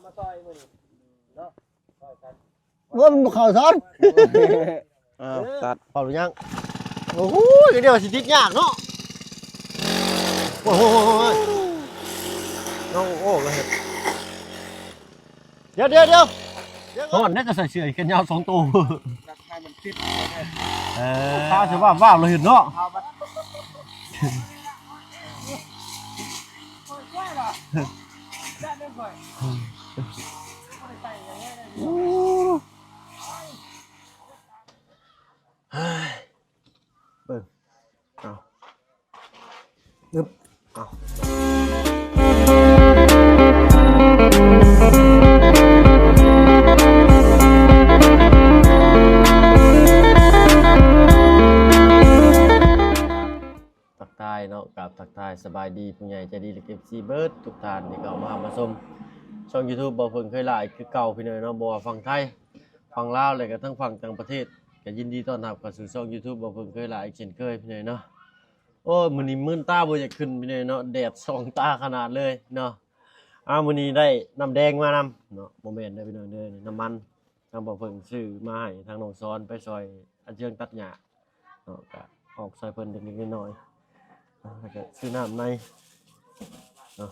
ມາຊ່ອຍມື້ນີ້ເນາະ ຊ່ອຍກັນ ໂອ້ຍ ມັນບໍ່ເຂົ້າຊ້ອນ ເອີ ຕັດ ເຂົ້າຫຼືຍັງ? ໂອ້ໂຫ ດຽວຊິຕິດຍາກເນາະ ໂອ້ໂຫ ໂອ້ໂຫ ໂອ້ໂຫ ດຽວ ດຽວ ດຽວ ດຽວ ຮ້ອນແດ່ ຈະໃສ່ເສື້ອແຂນຍາວສອງໂຕ ຢາກໃຫ້ມັນຕິດ ເອີ ຕາຊິວ່າວໆ ລະເຫັນເນາະ ໂອ້ ເບິ່ງ ເອົາ ອຶບ ເອົາ ທັກທາຍເນາະ ກາບທັກທາຍສະບາຍດີຜູ້ໃຫຍ່ໃຈດີ ແລະ ເອັຟຊີ ເບິດທຸກທ່ານທີ່ເຂົ້າມາຮັບມາຊົມຊ່ອງຢູທູບ ບໍ່ເພິ່ງເຄີຍຫຼາຍຄືເກົ່າ ພີ່ນ້ອງເນາະ ບໍ່ວ່າຝັ່ງໄທ ຝັ່ງລາວ ແລະກະທັງຝັ່ງຕ່າງປະເທດ ກະຍິນດີຕ້ອນຮັບເຂົ້າສູ່ຊ່ອງຢູທູບ ບໍ່ເພິ່ງເຄີຍຫຼາຍ ອີກເຊັ່ນເຄີຍ ພີ່ນ້ອງເນາະ. ໂອ້ຍ ມື້ນີ້ມືນຕາບໍ່ຢາກຂຶ້ນ ພີ່ນ້ອງເນາະ ແດດສ່ອງຕາຂະໜາດເລີຍເນາະ. ອ້າວ ມື້ນີ້ໄດ້ນ້ຳແດງມານຳເນາະ ບໍ່ແມ່ນເດີພີ່ນ້ອງເດີ ນ້ຳມັນ ທາງບໍ່ເພິ່ງຊື້ມາໃຫ້ທາງນ້ອງສອນໄປຊ່ອຍອາເຈືອງຕັດຫຍ້າເນາະ ກະອອກຊ່ອຍເພິ່ນເລັກໆນ້ອຍໆ ແລ້ວກະຊື້ນ້ຳໃນເນາະ.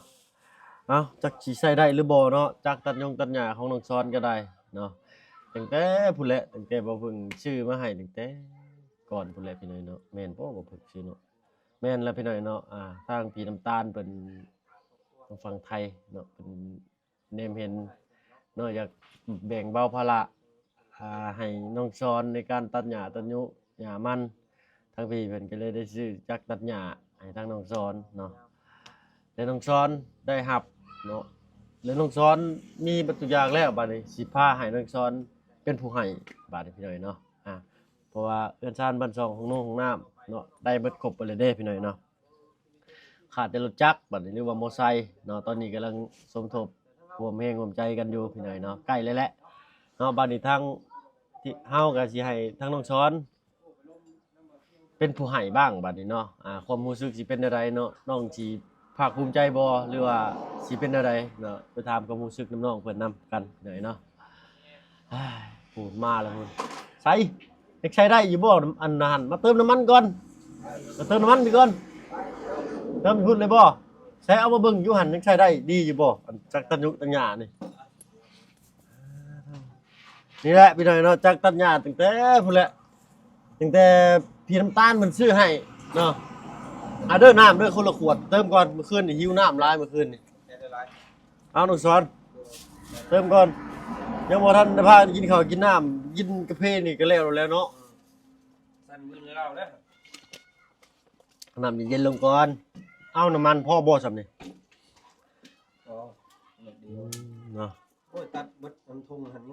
ເອົ້າ ຈັກຊິໃຊ້ໄດ້ຫຼືບໍ່ເນາະ ຈັກຕັດຢົງຕັດຫຍ້າຂອງນ້ອງສອນກໍໄດ້ເນາະ ຕັ້ງແຕ່ພຸ້ນແຫຼະ ຕັ້ງແຕ່ບໍ່ເພິ່ງຊື້ມາໃຫ້ ຕັ້ງແຕ່ກ່ອນພຸ້ນແຫຼະ ພີ່ນ້ອງເນາະ. ແມ່ນບໍ່ ບໍ່ເພິ່ງຊື້ເນາະ? ແມ່ນແລ້ວ ພີ່ນ້ອງເນາະ ອ່າ ທາງພີ່ນ້ຳຕານເພິ່ນ ທາງຝັ່ງໄທເນາະ ເພິ່ນ ແນມເຫັນເນາະ ຢາກແບ່ງເບົາພາລະ ອ່າ ໃຫ້ນ້ອງສອນໃນການຕັດຫຍ້າ ຕັດຍຸ ຫຍ້າມັນ ທາງພີ່ເພິ່ນກໍເລີຍໄດ້ຊື້ຈັກຕັດຫຍ້າໃຫ້ທາງນ້ອງສອນເນາະ ແລະ ນ້ອງສອນໄດ້ຮັບເນາະ ແລະ ນ້ອງສອນມີເບິດທຸກຢ່າງແລ້ວ ບາດນີ້ຊິພາໃຫ້ນ້ອງສອນເປັນຜູ້ໃຫ້ ບາດນີ້ ພີ່ນ້ອງເນາະ ອ່າ ເພາະວ່າເຮືອນຊານບ້ານຊ່ອງ ຫ້ອງນົງຫ້ອງນ້ຳເນາະ ໄດ້ເບິດຄົບເບິດແລ້ວເດ້ ພີ່ນ້ອງເນາະ. ຂາດແຕ່ລົດຈັກບາດນີ້ ຫຼືວ່າມໍໄຊເນາະ ຕອນນີ້ກຳລັງສົມທົບຮ່ວມແຮງຮ່ວມໃຈກັນຢູ່ ພີ່ນ້ອງເນາະ ໃກ້ແລ້ວແຫຼະເນາະ. ບາດນີ້ທາງທີ່ເຮົາກໍຊິໃຫ້ທາງນ້ອງສອນເປັນຜູ້ໃຫ້ບ້າງບາດນີ້ເນາະ ອ່າ ຄວາມຮູ້ສຶກຊິເປັນແນວໃດເນາະ ນ້ອງຊິພາກພູມໃຈບໍ່ ຫຼືວ່າຊິເປັນແນວໃດເນາະ ໄປຖາມຄວາມຮູ້ສຶກນຳນ້ອງເພິ່ນນຳກັນ ພີ່ນ້ອງເນາະ. ອ້າຍ ພຸ້ນມາແລ້ວພຸ້ນ ໃສ ຍັງໃຊ້ໄດ້ຢູ່ບໍ່? ອັນນັ້ນ ມາເຕີມນ້ຳມັນກ່ອນ ມາເຕີມນ້ຳມັນໄປກ່ອນ ເຕີມຢູ່ພຸ້ນເລີຍບໍ່? ໃສ ເອົາມາເບິ່ງຢູ່ຫັ້ນ ຍັງໃຊ້ໄດ້ດີຢູ່ບໍ່? ອັນຈັກຕັດຍຸຕັດຫຍ້ານີ້ ນີ້ແຫຼະ ພີ່ນ້ອງເນາະ ຈັກຕັດຫຍ້າຕັ້ງແຕ່ພຸ້ນແຫຼະ ຕັ້ງແຕ່ພີ່ນ້ຳຕານເພິ່ນຊື້ໃຫ້ເນາະ. ເອົາເດີ ນ້ຳເດີ ຄົນລະຂວດ ເຕີມກ່ອນ ມື້ຄືນນີ້ຫິວນ້ຳຫຼາຍ ມື້ຄືນນີ້. ເອົາ ນ້ອງສອນ ເຕີມກ່ອນ ຍັງບໍ່ທັນໄດ້ພາກັນກິນເຂົ້າກິນນ້ຳ ກິນກາເຟນີ້ກໍແລ້ວແລ້ວເນາະ. ອືມ ສັ່ນວຶ່ນແລ້ວເດີ ນ້ຳເຢັນໆລົງກ່ອນ. ເອົາ ນ້ຳມັນພໍບໍ່ຊ່ຳນີ້? ພໍ ໜ້ອຍດຽວ ອືມ ເນາະ. ໂອ້ຍ ຕັດເບິດທັງທົ່ງຫັ້ນຍັງ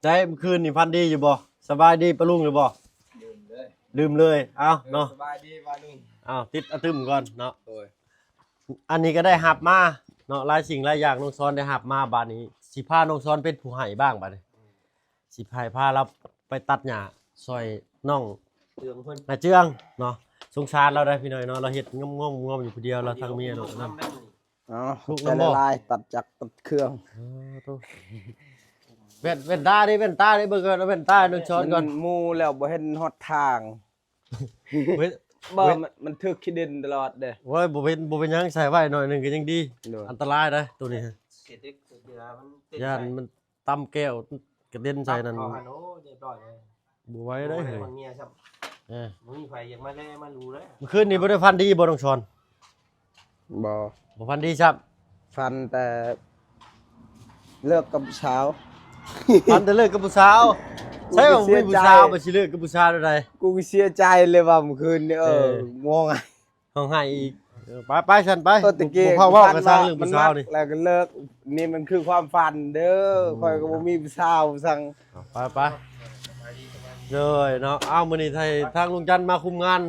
ໄດ້ ມື້ຄືນນີ້ຝັນດີຢູ່ບໍ່? ສະບາຍດີປ້າລຸງຢູ່ບໍ່? ລືມເລີຍ ລືມເລີຍ ເອົາເນາະ ສະບາຍດີປ້າລຸງ ເອົາ ຕິດອະຕຶມກ່ອນເນາະ. ໂດຍ ອັນນີ້ກໍໄດ້ຮັບມາເນາະ ຫຼາຍສິ່ງຫຼາຍຢ່າງນ້ອງສອນໄດ້ຮັບມາ ບາດນີ້ຊິພານ້ອງສອນເປັນຜູ້ໃຫ້ບ້າງ ບາດນີ້ ອືມ ຊິໃຫ້ພາລາວໄປຕັດຫຍ້າຊ່ອຍນ້ອງເຈືອງເພິ່ນ ອາເຈືອງເນາະ. ສົງສານລາວໄດ໋ ພີ່ນ້ອງເນາະ ລາວເຮັດງອມໆຢູ່ຜູ້ດຽວ ລາວທັງເມຍລູກນຳ. ເອົາ ຂອບໃຈຫຼາຍໆ ຕັດຈັກຕັດເຄື່ອງ. ເອີ ໂຕ ແວ່ນ ແວ່ນຕາເດ້ ແວ່ນຕາເດ້ ເບິ່ງກ່ອນ ເອົາແວ່ນຕາໃຫ້ນ້ອງສອນກ່ອນ ມັນໝູ່ແລ້ວບໍ່ເຫັນຮອດທາງ. ເອີ ບໍ່ ມັນ ມັນຖືກຂີ້ດິນຕະຫຼອດເດ້. ໂອ້ຍ ບໍ່ເປັນ ບໍ່ເປັນຫຍັງ ໃສ່ໄວ້ໜ້ອຍໜຶ່ງກໍຍັງດີ. ໂດຍ ອັນຕະລາຍເດ້ໂຕນີ້ ເຂດເດັກ ເຂດເວລາມັນເຕັມ ຢ້ານ ໃສ່ ມັນ ຕຳແກ້ວກະເດັນໃສ່ນັ້ນ ເຂົາຫັ້ນ ໂອ້ ຮຽບຮ້ອຍເລີຍ ບໍ່ໄຫວເດ້ ບໍ່ໄຫວເລີຍ ເອີ ບໍ່ມີໃຜຢາກມາແລມາດູເລີຍ. ມື້ຄືນນີ້ບໍ່ໄດ້ຝັນດີບໍ່ ນ້ອງສອນ? ບໍ່ ບໍ່ຝັນດີຊ້ຳ ຝັນແຕ່ເລີກກັບຜູ້ສາວ ຝັນແຕ່ເລີກກັບຜູ້ສາວ. ໃຊ່ວ່າບໍ່ມີຜູ້ສາວ ບໍ່ຊິເລີກກັບຜູ້ສາວແນວໃດ? ກູກໍເສຍໃຈເລີຍວ່າມື້ຄືນນີ້ ເອີ ເອີ ງງ ຮ້ອງໄຫ້ອີກ. ເອີ ໄປ ໄປຊັ້ນໄປ ເອີ ແຕ່ກີ້ ບໍ່ພາເວົ້າກັນ ຝັນວ່າ ຊ່າງເລື່ອງຜູ້ສາວນີ້ ມັນຮັກແລ້ວກໍເລີກ ນີ້ມັນຄືຄວາມຝັນເດີ ອືມ ຂ້ອຍກໍບໍ່ມີຜູ້ສາວຊັ້ນ. ໄປ ໄປ ໂດຍເນາະ. ເອົາ ມື້ນີ້ໄທ ທາງລຸງຈັນມາຄຸມງານ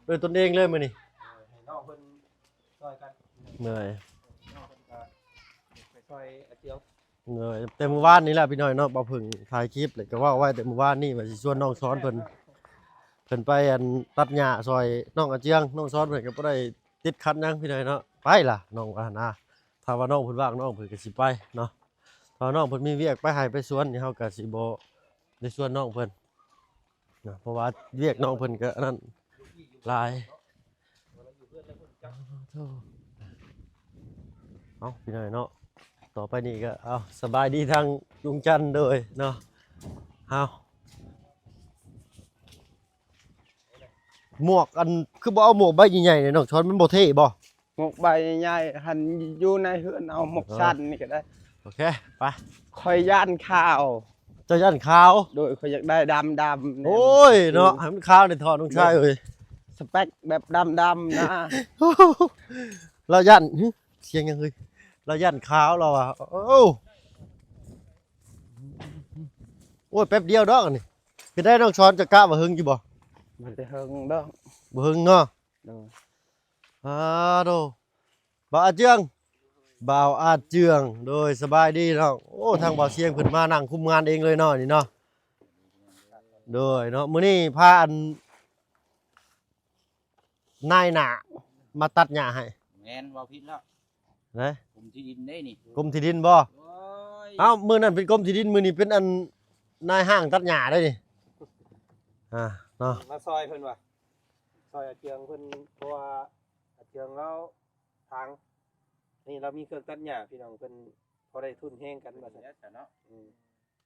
ດ້ວຍຕົນເອງເລີຍມື້ນີ້ ໃຫ້ນ້ອງເພິ່ນຊ່ອຍກັນ ເມື່ອຍ ນ້ອງເພິ່ນກໍໄປຊ່ອຍອາເຈືອງ. ເອີ ແຕ່ມື້ວານນີ້ແຫຼະ ພີ່ນ້ອງເນາະ ບ່າວເຜິ້ງຖ່າຍຄລິບ ແລ້ວກໍເວົ້າໄວ້ແຕ່ມື້ວານນີ້ວ່າຊິຊວນນ້ອງສອນເພິ່ນ ເພິ່ນໄປ ອັນ ຕັດຫຍ້າຊ່ອຍນ້ອງອາເຈືອງ. ນ້ອງສອນເພິ່ນກໍບໍ່ໄດ້ຕິດຂັດຫຍັງ ພີ່ນ້ອງເນາະ ໄປລະ ນ້ອງວ່າຫັ້ນນະ. ໂທ ຖ້າວ່ານ້ອງເພິ່ນວ່າງ ນ້ອງເພິ່ນກໍຊິໄປເນາະ. ຖ້າວ່ານ້ອງເພິ່ນມີວຽກໄປໄຮ່ໄປສວນນີ້ ເຮົາກໍຊິບໍ່ໄດ້ຊວນນ້ອງເພິ່ນນະ ເພາະວ່າວຽກນ້ອງເພິ່ນກໍອັນນັ້ນຫຼາຍ. ເອົາ ພີ່ນ້ອງເນາະ ຕໍ່ໄປນີ້ກໍ ເອົາ ສະບາຍດີທາງລຸງຈັນເດີເນາະ. ເອົາ ໝວກ ອັນ ຄືບໍ່ເອົາໝວກໃບໃຫຍ່ໆ ນ້ອງຊອນ ມັນບໍ່ເທ່ບໍ່? ໝວກໃບໃຫຍ່ໆຫັ້ນຢູ່ໃນເຮືອນ ເອົາໝວກ ເອີ ສັ້ນນີ້ກໍໄດ້. ໂອເຄ ໄປ. ຂ້ອຍຢ້ານຂາວ. ເຈົ້າຢ້ານຂາວ? ໂດຍ ຂ້ອຍຢາກໄດ້ດຳໆ. ໂອ້ຍເນາະ ໃຫ້ມັນຂາວແດ່ເທາະ ນ້ອງຊາຍເອີຍ. ສະເປັກແບບດຳໆນະ. ລາວຢ້ານ ຫຶ ສຽງຫຍັງເອີຍ? ລາວຢ້ານຂາວລາວວ່າ. ໂອ້ ໂອ້ຍ ແປັບດຽວດອກອັນນີ້. ເປັນໄດ໋ນ້ອງຊອນ ຈະກະວ່າເຫິງຢູ່ບໍ່? ບໍ່ໄດ້ເຫິງດອກ. ບໍ່ເຫິງເນາະ. ໂດຍ. ອາໂດ ບ່າວອາເຈືອງ ບ່າວອາເຈືອງ ໂດຍ ສະບາຍດີນ້ອງ. ໂອ້ ທາງບ່າວຊຽງເພິ່ນມານັ່ງຄຸມງານເອງເລີຍເນາະ ນີ້ເນາະ. ໂດຍເນາະ ມື້ນີ້ພາອັນ ນາຍໜ້າມາຕັດຫຍ້າໃຫ້. ແມ່ນ ເວົ້າຜິດແລ້ວ. ນະ ກົມທີ່ດິນເດ້ນີ້. ກົມທີ່ດິນບໍ່? ໂອ້ຍ ເອົ້າ ມື້ນັ້ນເປັນກົມທີ່ດິນ ມື້ນີ້ເປັນອັນນາຍຫ້າງຕັດຫຍ້າເດ້ນີ້. ອ່າ ເນາະ ມາຊ່ອຍເພິ່ນວ່າ ຊ່ອຍອາເຈືອງເພິ່ນ ເພາະວ່າອາເຈືອງລາວ ທາງນີ້ລາວມີເຄື່ອງຕັດຫຍ້າ ພີ່ນ້ອງເພິ່ນ ພໍໄດ້ທຶນແຮງກັນວ່າຊັ້ນເນາະ. ອືມ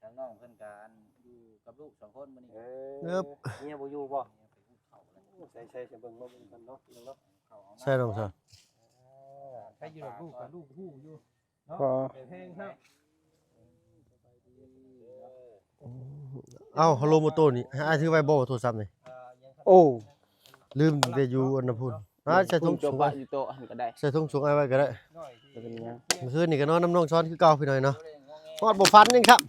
ທາງນ້ອງເພິ່ນກະ ອັນ ຢູ່ກັບລູກສອງຄົນມື້ນີ້. ເອີ ເອີບ ເມຍບໍ່ຢູ່ບໍ່? ເມຍໄປຫຸດເຂົ້າແລ້ວ. ໂອ້ ໃສ່ ໃສ່ ໃສ່ເບິ່ງ ມາເບິ່ງກັນເນາະ ພີ່ນ້ອງເນາະ. ໃສ່ລອງຊະ. ໃຜຢູ່ດອກ ລູກກະລູກຮູ້ຢູ່ເນາະ. ແຂງແຮງຄັບ. ເອົ້າ ຮາໂລໂມໂຕນີ້ ໃຫ້ອ້າຍຖືໄວ້ບໍ່ ໂທລະສັບນີ້? ໂອ້ ລືມໄປຢູ່ອັນນະພຸ້ນ. ອ່າ ໃສ່ຖົງ ໂຕະ ໂຕະ ຢູ່ໂຕະຫັ້ນກໍໄດ້ ໃສ່ຖົງສູງອ້າຍໄວ້ກໍໄດ້. ເປັນຫຍັງ? ມື້ຄືນນີ້ກໍນອນນຳນ້ອງຊອນຄືເກົ່າ ພີ່ນ້ອງເນາະ. ຮອດບໍ່ຝັນຍັງຊ້ຳ.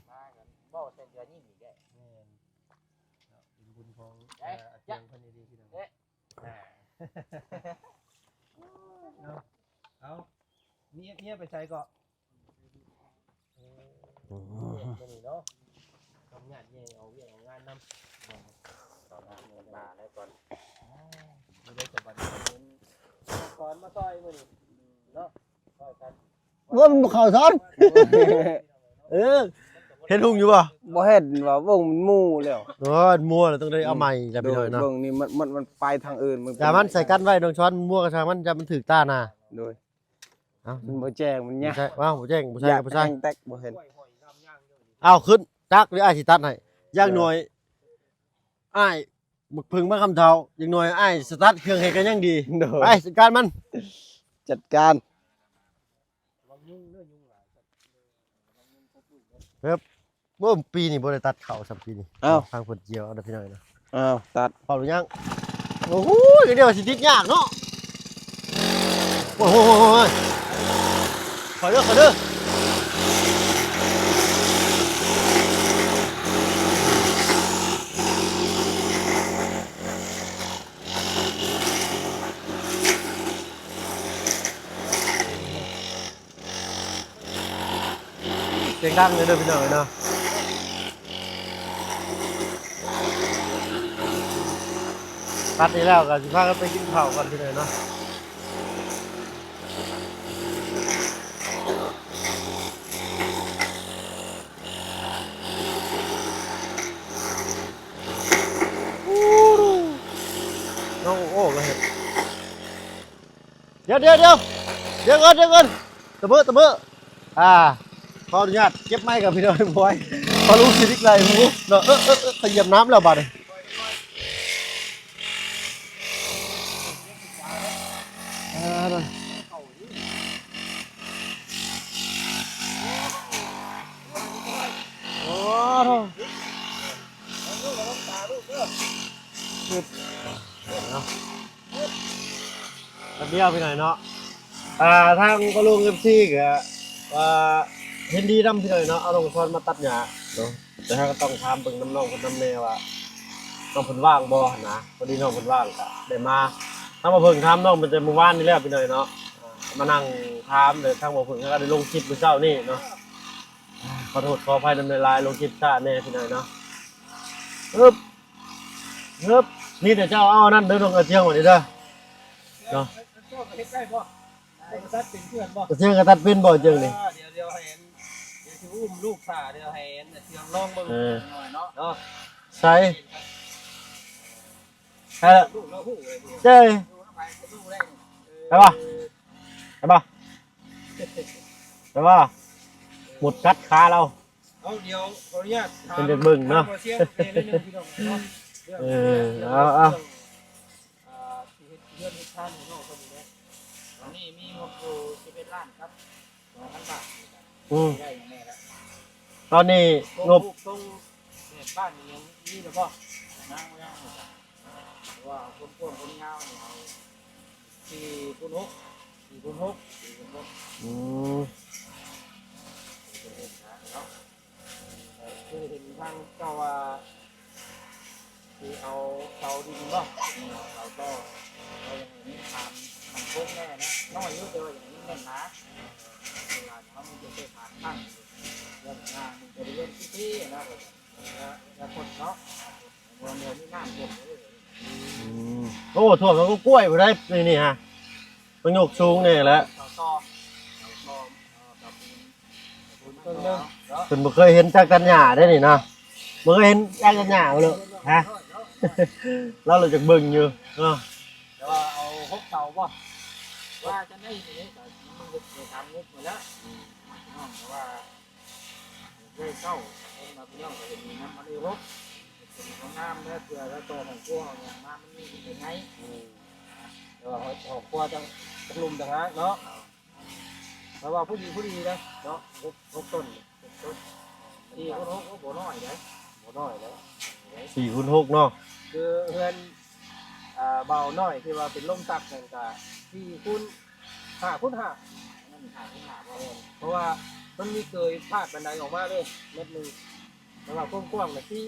ເວົ້າໃສ່ເທື່ອຍິ້ມອີກເດ້. ແມ່ນເນາະ ເປັນບຸນຂອງ ເອີ ອາຈານເພິ່ນດີໆ ພີ່ນ້ອງ. ອ່າ ເນາະ ເອົາ ເມຍ ເມຍໄປໃສເກາະ? ເອີ ອືມ ມື້ນີ້ເນາະ ທຳງານໃຫຍ່ ເອົາວຽກເອົາງານນຳ ເອົາງານມາແລ້ວກ່ອນ. ຢູ່ໃນສະບັນ ກ່ອນມາຊ່ອຍມື້ນີ້ເນາະ ຊ່ອຍກັນ. ໂອ້ຍ ມັນບໍ່ເຂົ້າຊ້ຳ. ເອີ ເຫັນຮຸ່ງຢູ່ບໍ່? ບໍ່ເຫັນວ່າ ເບິ່ງມັນໝູ່ແລ້ວ. ໂອ້ຍ ໝູ່ແລ້ວ ຕ້ອງໄດ້ເອົາໃໝ່ລະ ໂດຍ ພີ່ນ້ອງເນາະ. ເບິ່ງນີ້ ມັນ ມັນ ມັນໄປທາງອື່ນ. ຢ່າມັນໃສ່ກັນໄວ້ ນ້ອງຊອນ ໝູ່ກໍຊ່າງມັນ ຢ່າມັນຖືກຕາໜ້າ. ໂດຍ. ເອົ້າ ມັນບໍ່ແຈ້ງ ມັນຍາກ. ບໍ່ໃຊ່ ວ້າວ ບໍ່ແຈ້ງ ບໍ່ໃຊ່ ບໍ່ໃຊ່ ບໍ່ແຈ້ງແຕັກ ບໍ່ເຫັນ. ເອົາ ຂຶ້ນ ຕັກ ຫຼື ອ້າຍຊິຕັດໃຫ້. ຢ່າງໜ້ອຍ ເອີ ອ້າຍ ບັກເຜິ້ງມາຄຳເຖົ້າ ຢ່າງໜ້ອຍອ້າຍສະຕາດເຄື່ອງໃຫ້ກໍຍັງດີ. ໂດຍ. ໄປ ຈັດການມັນ ຈັດການ. ເອີບ ໂອ້ ປີນີ້ບໍ່ໄດ້ຕັດເຂົ້າຊ້ຳປີນີ້. ເອົ້າ ທາງເພິ່ນກ່ຽວເອົາເດີພີ່ນ້ອງເນາະ. ເອົ້າ ຕັດ ເປົ່າຫຼືຍັງ? ໂອ້ໂຫ ຢ່າງດຽວຊິຕິດຍາກເນາະ. ໂອ້ຍ ໂອ້ຍ ໂອ້ຍ ໂອ້ຍ ຂໍເດີ ຂໍເດີ. ສຽງດັງເລີຍເດີພີ່ນ້ອງເອີຍເນາະ. ຕັດນີ້ແລ້ວກໍຊິພາກັນໄປກິນເຂົ້າກ່ອນພີ່ນ້ອງເນາະ. ໂອ້ ໂອ້ ໂອ້ ດຽວ ດຽວ ດຽວ ດຽວກ່ອນ ດຽວກ່ອນ ຕະເບີ ຕະເບີ. ອ່າ ຂໍອະນຸຍາດເກັບໄມ້ກ່ອນພີ່ນ້ອງ ບໍ່ໄຫວ ພໍລຸງຊິດິກໄລ່ໝູເນາະ. ເອີ ເອີ ເອີ ເອີ ໄປຢຽບນ້ຳແລ້ວບາດນີ້. ອ່າ ໂອ້ໂຫ ເນາະ ແປັບດຽວພີ່ນ້ອງເນາະ. ອ່າ ທາງພໍ່ລຸງ ເອັຟຊີ ກໍວ່າເຫັນດີນຳພີ່ນ້ອງເນາະ ເອົານ້ອງສອນມາຕັດຫຍ້າເນາະ. ແຕ່ເຮົາກໍຕ້ອງຖາມເບິ່ງນຳນ້ອງເພິ່ນນຳແດ່ວ່າ ນ້ອງເພິ່ນວ່າງບໍ່ຫັ້ນນະ. ພໍດີນ້ອງເພິ່ນວ່າງກໍໄດ້ມາ. ທາງບ່າວເຜິ້ງຖາມນ້ອງເພິ່ນແຕ່ມື້ວານນີ້ແລ້ວພີ່ນ້ອງເນາະ ມານັ່ງຖາມ ແລ້ວທາງບ່າວເຜິ້ງກໍໄດ້ລົງຄລິບມື້ເຊົ້ານີ້ເນາະ. ຂໍໂທດຂໍອະໄພນຳຫຼາຍໆ ລົງຄລິບຊ້າແດ່ພີ່ນ້ອງເນາະ. ອຶບ ອຶບ ນີ້ແຕ່ເຈົ້າເອົາອັນນັ້ນເດີ ນ້ອງກະຈຽງ ບາດນີ້ເດີເນາະ. ເຮັດໄດ້ບໍ່? ຕັດເປັນເພື່ອນບໍ່? ເຊື່ອງກໍຕັດເປັນບໍ່ເຈີງນີ້? ດຽວ ດຽວໃຫ້ອັນ ດຽວຊິອຸ້ມລູກຖ້າ ດຽວໃຫ້ອັນເຊື່ອງລອງເບິ່ງ ເອີ ເນາະ ໃສ ເອີ ເຈ້ຍ ໄປບໍ່? ໄປບໍ່? ໄປບໍ່? ໝົດກັດຂາລາວ. ເອົາ ດຽວຂໍອະນຸຍາດຖາມ ເພິ່ນຢາກເບິ່ງເນາະ ທາງບໍ່ຊຽງແດ່ໜ້ອຍໜຶ່ງ ພີ່ນ້ອງເນາະ. ເອີ ເອົາ ເອົາ ອ່າ ຊິເຮັດເຮືອນເຮັດຊານໃຫ້ນ້ອງເພິ່ນນີ້ແຫຼະ. ຕອນນີ້ມີງົບຢູ່ສິບເອັດລ້ານກັບສອງພັນບາດ. ອືມ ໄດ້ຫຍັງແດ່ລະ? ຕອນນີ້ງົບ ສົ່ງແບບບ້ານນີ້ຍັງມີຫຼືບໍ່? ຍັງ ຍັງ ເພາະວ່າຄວາມກວ້າງຄວາມຍາວນີ້ເຮົາ ສີ່ຄູນຫົກ ສີ່ຄູນຫົກ ສີ່ຄູນຫົກ. ອືມ ເປັນເອກະສານເນາະ. ເອີ ຄືເຫັນທາງເຈົ້າວ່າຊິເອົາເສົາດິນບໍ່? ເອົາເສົາຕໍ່ ເອົາຫຍັງນີ້ ຖາມ ຖາມໂຄງແດ່ນະ. ນ້ອຍຢູ່ ແຕ່ວ່າຫຍັງນີ້ແໜ້ນໜາ ເວລາເຮົາມີແຕ່ຖາມຕັ້ງ ເລື່ອງງານມັນຈະໄດ້ເລື່ອງທີ່ດີນະ ແລ້ວ ແລ້ວຄົນເນາະ ບໍ່ມີນ້ຳເຢັນເລີຍ. ອືມ ໂອ້ ຖ້ວມແລ້ວກໍກ້ວຍບໍ່ໄດ້ ນີ້ ນີ້ຮະ ມັນຍົກສູງແນ່ແຫຼະ. ເສົາຕໍ່ ເສົາຕໍ່ ເອີ ເສົາປູນ ເບິ່ງເດີ ເພິ່ນບໍ່ເຄີຍເຫັນຈັກຕັນຫຍ້າເດ້ນີ້ເນາະ ບໍ່ເຄີຍເຫັນຈັກຕັນຫຍ້າເລີຍຮະ ລາວລະຈັກເບິ່ງຢູ່ເນາະ. ແຕ່ວ່າເອົາຫົກເສົາບໍ່? ວ່າຈະໄດ້ນີ້ກະມັນໄດ້ຖາມງົບໝົດແລ້ວ ອືມ ພີ່ນ້ອງ ແຕ່ວ່າ ເລີຍເກົ້າ ເພິ່ນວ່າພີ່ນ້ອງກໍເຫັນນຳ ອັນນີ້ຫົກ ເປັນຂອງງາມເດີ ເພື່ອລະຕໍ່ຫ້ອງຄົວເຮົາຫຍັງມາ ມັນມີໄປໄງ. ອືມ ແຕ່ວ່າຫ້ອງຄົວຈັ່ງ ຈັກລຸ່ມຕ່າງຫາກເນາະ ແຕ່ວ່າພໍດີ ພໍດີເດ້ເນາະ ຫົກ ຫົກຕົ້ນ ຫົກຕົ້ນ ສີ່ຄູນຫົກ ໂອ້ ບໍ່ນ້ອຍເດ້ ບໍ່ນ້ອຍເດ້ ສີ່ຄູນຫົກເນາະ ຄືເຮືອນ ອ່າ ບ່າວນ້ອຍທີ່ວ່າເປັນລົມຊັກນັ້ນກະສີ່ຄູນ ຫ້າຄູນຫ້າ ນັ້ນຫ້າຄູນຫ້າບໍ່? ເພາະວ່າມັນມີເກີຍພາດບັນໄດອອກມາເລີຍເມັດໜຶ່ງ ແຕ່ວ່າຄວາມກວ້າງນະສີ່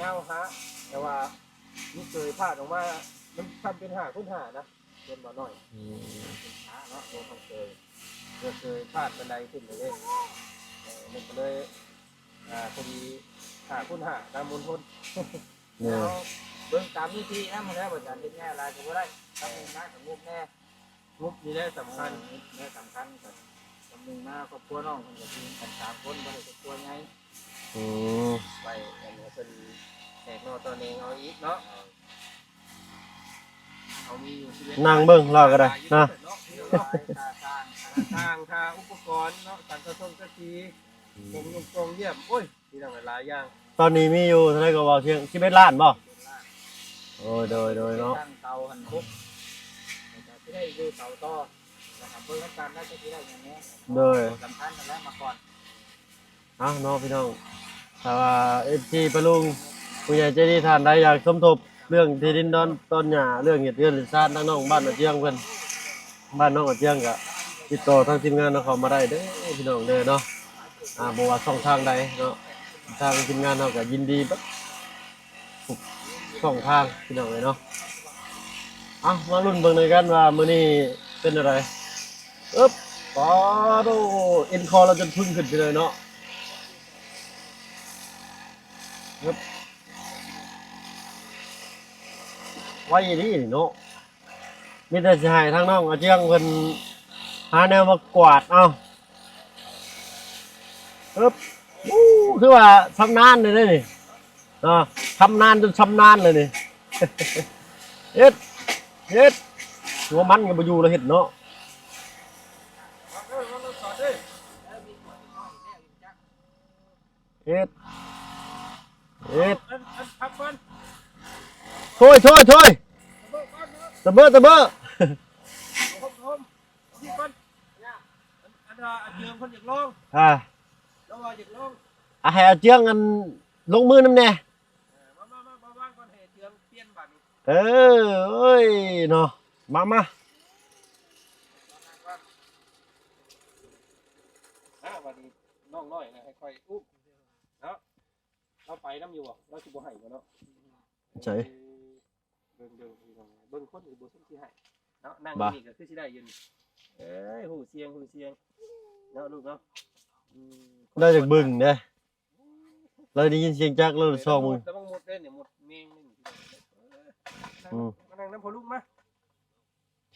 ຍາວຫ້າ ແຕ່ວ່າມີເກີຍພາດອອກມາ ມັນທຳເປັນຫ້າຄູນຫ້ານະ ເປັນບ່າວນ້ອຍ ອືມ ເປັນຫ້າເນາະ ໂດຍຄວາມເກີຍ ເກີຍພາດບັນໄດຂຶ້ນໄປເລີຍ ເອີ ມັນກໍເລີຍ ອ່າ ພໍດີຫ້າຄູນຫ້າ ຕາມມົນທົນ. ແມ່ນ ເຮົາເບິ່ງຕາມວິທີນຳຫັ້ນແຫຼະ ບໍ່ຈຳເປັນຫຍັງຫຼາຍກໍບໍ່ໄດ້ ທຳງານກໍງົບແດ່ ງົບນີ້ແຫຼະສຳຄັນ ແລະສຳຄັນກໍ ສຳໜຶ່ງມາຄອບຄົວນ້ອງເພິ່ນກໍຢູ່ກັນສາມຄົນ ບໍ່ໄດ້ຄອບຄົວໃຫຍ່ ອືມ ໄວ້ອັນວ່າເພິ່ນແຕກໜໍ່ຕໍ່ແໜງເອົາອີກເນາະ ເຮົາມີຢູ່ສິບເອັດ ນັ່ງເບິ່ງລາວກໍໄດ້ນະ ຄ່າສ້າງ ຄ່າສ້າງ ຄ່າອຸປະກອນເນາະ ສັງກະສົງກະສີ ອືມ ກົງຍຸກກົງຢ້ຽມ ໂອ້ຍ ມີຕັ້ງຫຼາຍຢ່າງ ຕອນນີ້ມີຢູ່ເທົ່າໃດກໍເວົ້າ ສິບເອັດລ້ານບໍ່? ໂອ້ຍ ໂດຍ ໂດຍເນາະ ຕັ້ງເສົາຫັ້ນຫົກ ແລ້ວກໍຊິໄດ້ຢູ່ເສົາຕໍ່ ແລ້ວກໍເບິ່ງນຳກັນວ່າຈະຊິໄດ້ຫຍັງແດ່ ໂດຍ ສຳຄັນນັ້ນແຫຼະມາກ່ອນ ເອົາເນາະພີ່ນ້ອງ ຖ້າວ່າເອັຟຊີປ້າລຸງ ຜູ້ໃຫຍ່ໃຈດີທ່ານໃດຢາກສົມທົບເລື່ອງທີ່ດິນດອນຕອນຫຍ້າ ເລື່ອງເຮັດເຮືອນເຮັດຊານ ທາງນ້ອງບ້ານອາຈຽງເພິ່ນ ບ້ານນ້ອງອາຈຽງ ກໍຕິດຕໍ່ທາງທີມງານເຮົາເຂົ້າມາໄດ້ເດີພີ່ນ້ອງເດີເນາະ ອ່າ ບໍ່ວ່າຊ່ອງທາງໃດເນາະ ທາງທີມງານເຮົາກໍຍິນດີເບິດທຸກຊ່ອງທາງພີ່ນ້ອງເອີຍເນາະ. ເອົາ ມາລຸ້ນເບິ່ງນຳກັນວ່າມື້ນີ້ເປັນແນວໃດ. ເອີບ ປາໂດ ເອັນຄໍລາວຈົນພຶ້ງຂຶ້ນໄປເລີຍເນາະ. ເອີບ ໄວອີ່ຫຼີເນາະ. ມີແຕ່ຊິໃຫ້ທາງນ້ອງອາເຈືອງເພິ່ນຫາແນວມາກວາດເອົາ. ເອີບ ໂອ້ ຄືວ່າຊຳນານເລີຍເດ້ນີ້ເນາະ, ຊຳນານຈົນຊຳນານເລີຍນີ້. ເຮັດ ເຮັດ ຫົວມັນກໍບໍ່ຢູ່ແລ້ວເຮັດເນາະ. ເຮັດ ເຮັດ ເອີ ອັນ ອັນ ພັກກ່ອນ ໂທຍ ໂທຍ ໂທຍ ຕະເບີກ່ອນເນາະ ຕະເບີ ຕະເບີ ໂຮມ ໂຮມ ທີ່ກ່ອນ ອັນ ອັນວ່າອາເຈືອງເພິ່ນຢາກລອງ ອ່າ ລາວວ່າຢາກລອງ ອ່າ ໃຫ້ອາເຈືອງອັນລົງມືນຳແດ່ ເອີ ມາ ມາ ມາ ມາວາງກ່ອນ ໃຫ້ອາເຈືອງປ່ຽນບາດນີ້ ເອີ ໂອ້ຍ ເນາະ ມາ ມາ ມາ ມາ ບາດນີ້ ນ້ອງນ້ອຍນະ ໃຫ້ຂ້ອຍອຸ້ມເນາະ. ລາວໄປນຳຢູ່ບໍ່? ລາວຊິບໍ່ໃຫ້ບໍ່ເນາະ? ໃສ? ເບິ່ງ ເບິ່ງ ເບິ່ງຄົນອື່ນບໍ່ສົມຊິໃຫ້ເນາະ. ນັ່ງຢູ່ນີ້ກໍຄືຊິໄດ້ຢູ່ນີ້. ເອີຍ ຮູ້ສຽງ ຮູ້ສຽງເນາະລູກເນາະ. ອືມ ລາວຢາກເບິ່ງເດ້ ລາວໄດ້ຍິນສຽງຈັກ ລາວຊອກເບິ່ງ. ລະວັງມົດເດ້ນີ້ ມົດແມງນີ້. ອືມ ມານັ່ງນຳພໍ່ລຸງມາ.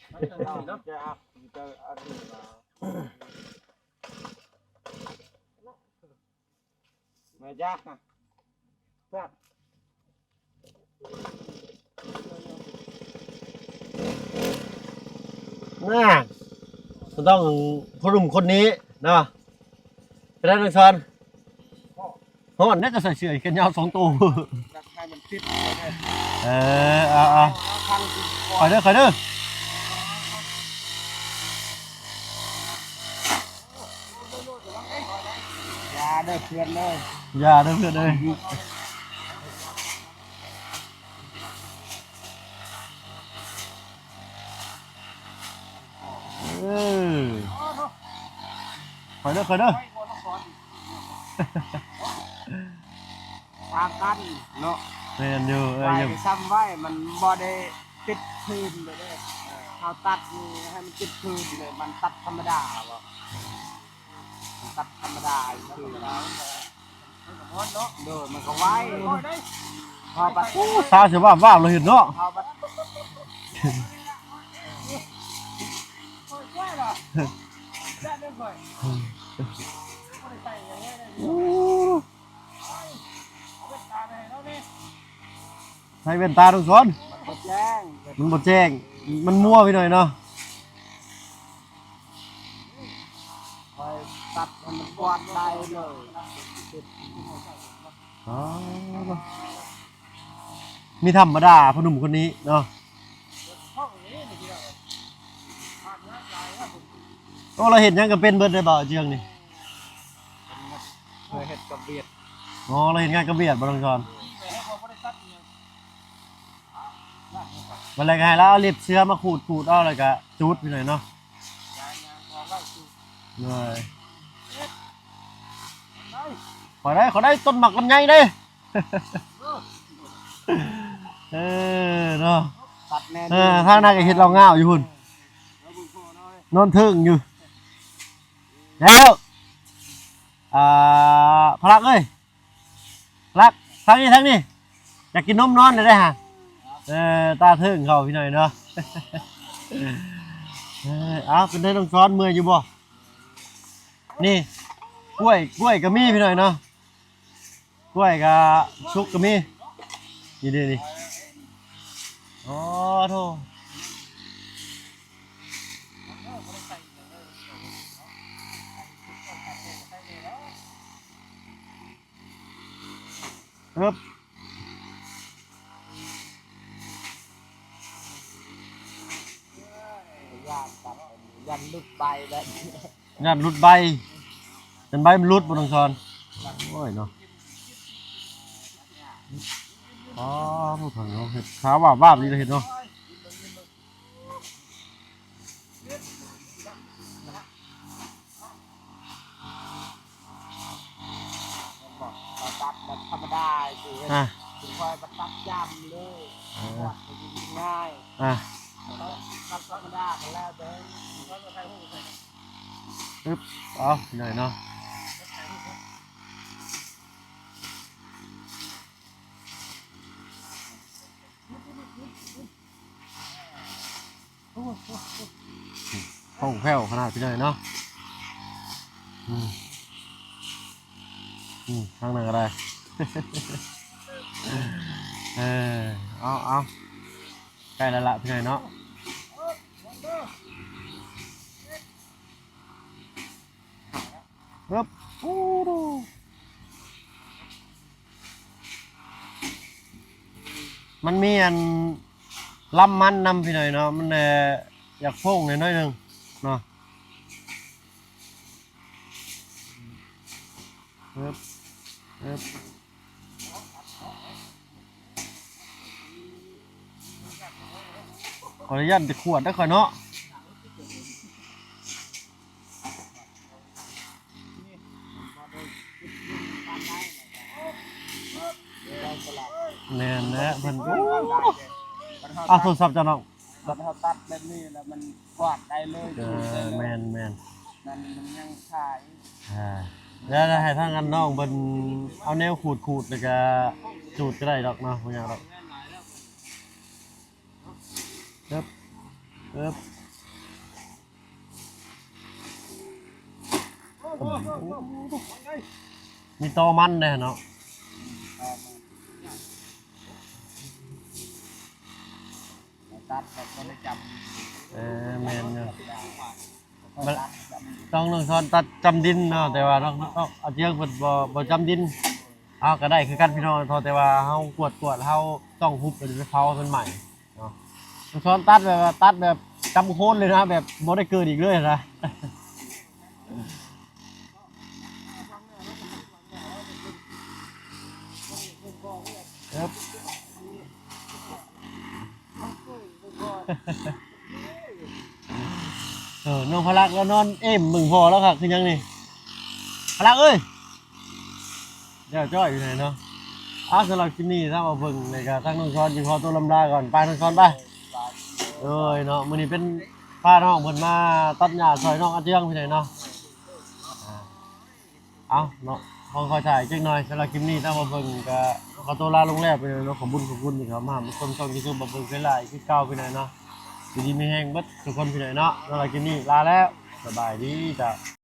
ເນາະ ຈະອັບ ຈະອັບ ມາຢາກນະ ນະ ກໍຕ້ອງຜູ້ໜຸ່ມຄົນນີ້ເນາະ ເປັນໄດນ້ອງຊອນ? ຮ້ອນແດ່ ຈະໃສ່ເສື້ອແຂນຍາວສອງໂຕ ຢາກໃຫ້ມັນຕິດ ເອີ ເອົາໆ ຂ້ອຍເດີ ຂ້ອຍເດີ. ຢ່າເດີເພື່ອນເດີ ຢ່າເດີເພື່ອນເດີ. ເອີ ຄ່ອຍເດີ ຄ່ອຍເດີ. ທາງກັນເນາະ ແມ່ນຢູ່ ເອີ ໄວ້ ຢູ່ ຊ້ຳໄວ້ ມັນບໍ່ໄດ້ຕິດພື້ນເລີຍເດ້. ເຮົາຕັດນີ້ໃຫ້ມັນຕິດພື້ນເລີຍ ມັນຕັດທຳມະດາບໍ່ ມັນຕັດທຳມະດາ ຄື ໂດຍ ມັນກໍໄວ ເຮົາບັດ ໂອ້ ສາວຊິວາບໆ ລາວເຫັນເນາະ ເຮົາບັດ ໂອ້ ໃສ່ແວ່ນຕາ ທຸກຄົນ ມັນບໍ່ແຈ້ງ ມັນບໍ່ແຈ້ງ ມັນມົວໄປໜ້ອຍເນາະ. ຂ້ອຍຕັດໃຫ້ມັນກວາດໄດ້ເລີຍ. ອໍ ມີທຳມະດາ ພໍ່ໜຸ່ມຄົນນີ້ເນາະ. ໂອ້ ລາວເຮັດຫຍັງກໍເປັນເບິດເດ້ ບ່າວເຈືອງນີ້. ເພິ່ນເຮັດກັບວຽດ. ອໍ ລາວເຮັດງານກັບວຽດບໍ່ ນ້ອງຊອນ? ບັດແລ້ວກໍໃຫ້ລາວເອົາເລັບເສືອມາຂູດໆ ເອົາ ແລ້ວກໍຈູດຢູ່ໜ້ອຍເນາະ. ໂດຍ ຂໍໄດ້ ຂໍໄດ້ ຕົ້ນໝາກລຳໄຍເດ້. ເອີ ເນາະ ຕັດແນ່ ເອີ ທາງນັ້ນກໍເຮັດເຫຼົ້າງາວຢູ່ພຸ້ນ ນອນເທິງຢູ່. ແລ້ວ ອ່າ ພະລັກເອີຍ ພະລັກ ທາງນີ້ ທາງນີ້ ຢາກກິນນົມນອນແລ້ວເດ້ຫາ. ເອີ ຕາເທິງເຂົາພີ່ນ້ອງເນາະ. ເອີ ເອົາ ເປັນໄດນ້ອງຊອນ ເມື່ອຍຢູ່ບໍ່? ນີ້ ກ້ວຍ ກ້ວຍກໍມີພີ່ນ້ອງເນາະ. ກ້ວຍກະສຸກກະມີ ນີ້ເດ້ນີ້. ອໍ ໂທ້ ເອີບ ຢ້ານຕັດ ຢ້ານຫຼຸດໃບແບບ ຢ້ານຫຼຸດໃບ ຢ້ານໃບມັນຫຼຸດບໍ່ ນ້ອງຊອນ. ໂອ້ຍເນາະ ອໍ ຜູ້ເຖົ້າເນາະ ເຮັດຂາວວາບໆ ນີ້ລະເຮັດເນາະ. ຕັດແບບທຳມະດາ ອ່າ ຄືຂ້ອຍຕັດຈ້ຳເລີຍ ອ່າ ກວາດກໍຍິງງ່າຍ ອ່າ ຕັດທຳມະດາກໍແລ້ວແຕ່. ອຶບ ເອົາ ພີ່ນ້ອງເນາະ ໂອ້ໂຫ ຄ່ອງແຄ້ວຂະໜາດ ພີ່ນ້ອງເນາະ. ອືມ ອືມ ທາງນັ້ນກໍໄດ້. ເອີ ເອົາ ເອົາ ໃກ້ແລ້ວລະ ພີ່ນ້ອງເນາະ. ເອີບ ໂອ້ ມັນມີອັນລຳມັນນຳ ພີ່ນ້ອງເນາະ ມັນແນ່ ຢາກໂພງແນ່ໜ້ອຍໜຶ່ງເນາະ. ເອີບ ເອີບ ຂໍອະນຸຍາດໄປຂວດເດີຂ້ອຍເນາະ. ແມ່ນແຫຼະ ເພິ່ນ ໂອ້ ອ່າ ໂທລະສັບເຈົ້ານ້ອງ ບັດເຮົາຕັດແບບນີ້ແລ້ວມັນກວາດໄດ້ເລີຍ. ເອີ ແມ່ນໆ ມັນ ມັນຍັງຂາຍ. ອ່າ ແລ້ວໃຫ້ທາງອັນນ້ອງເພິ່ນເອົາແນວຂູດໆ ແລ້ວກະຈູດກໍໄດ້ດອກເນາະ ບໍ່ຍາກດອກ. ເອີບ ເອີບ ມີຕໍມັນແດ່ເນາະ. ຕັດແບບບໍ່ໄດ້ຈ້ຳ. ເອີ ແມ່ນຢູ່. ຕ້ອງ ຕ້ອງສອນຕັດຈ້ຳດິນເນາະ ແຕ່ວ່ານ້ອງ ນ້ອງອາເຈືອງເພິ່ນບໍ່ ບໍ່ຈ້ຳດິນ. ເຮົາກໍໄດ້ຄືກັນພີ່ນ້ອງ ເພາະແຕ່ວ່າເຮົາກວດ ກວດ ເຮົາຕ້ອງຮຸບ ແລ້ວໄປເຜົາໃຫ້ມັນໄໝ້ເນາະ. ນ້ອງສອນຕັດແບບວ່າ ຕັດແບບກຳໂຄນເລີຍນະ ແບບບໍ່ໄດ້ເກີດອີກເລີຍນະ. ເອີບ ເອີ ນ້ອງພະລັກລາວນອນເອມເບິ່ງພໍ່ລາວຄັກຄືຫຍັງນີ້ ພະລັກເອີຍ. ແລ້ວຈ້ອຍຢູ່ໃນເນາະ. ເອົາ ສຳລັບຄລິບນີ້ ທາງບ່າວເພິ່ງ ແລ້ວກະທາງນ້ອງຊອນ ຊິຂໍຕົວລຳລາກ່ອນ. ໄປ ນ້ອງຊອນ ໄປ. ໂດຍເນາະ ມື້ນີ້ເປັນ ພານ້ອງເພິ່ນມາຕັດຫຍ້າຊ່ອຍນ້ອງອາເຈືອງພີ່ນ້ອງເນາະ. ອ່າ ເອົາເນາະ ຂໍ ຂໍຖ່າຍຈັກໜ່ອຍ. ສຳລັບຄລິບນີ້ ທາງບ່າວເພິ່ງກໍຂໍຕົວລາລົງແລ້ວ ພີ່ນ້ອງເນາະ. ຂອບຄຸນ ຂອບຄຸນທີ່ເຂົ້າມາຮັບຊົມຊ່ອງຢູທູບບ່າວເພິ່ງເທື່ອຫຼາຍຄືເກົ່າ ພີ່ນ້ອງເນາະ. ຢູ່ດີມີແຮງເບິດທຸກຄົນ ພີ່ນ້ອງເນາະ. ສຳລັບຄລິບນີ້ລາແລ້ວ ສະບາຍດີຈ້າ.